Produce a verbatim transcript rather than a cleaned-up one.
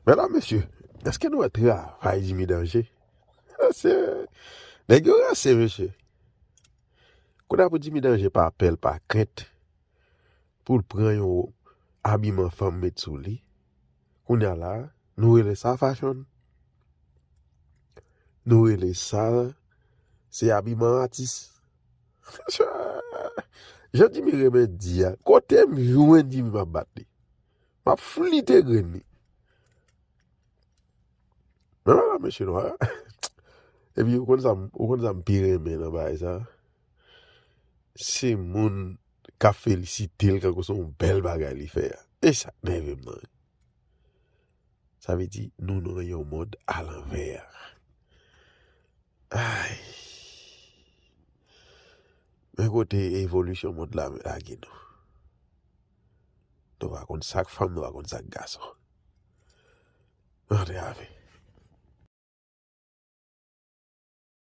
Medam, mesye, èske nou wè travay Jimmy Danje? Mesye, nèg yo ranse, mesye. Kounye a pou Jimmy Danje pa pè l, pa krent, pou l pran yon abiman fanm met sou li. Kounye a la, nou rele sa fashion? Nou rele sa, se abiman atis? Jan Jimmy renmen di a, kote m jwenn Jimmy m ap bat li. M ap flite grenn li. Men wala mesye nwa. Epi ou konn sa m, ou konn sa m pi renmen nan bagay sa? Se moun k ap felisite l kankou se yon bèl bagay li fè a. E sa k nève m nan. Sa vle di, nou nan yon mond alanvè. Ay. Men kote evolisyon mond la lage nou. Nou pa konn sa k fanm, nou pa konn sa k gason. Antre avè.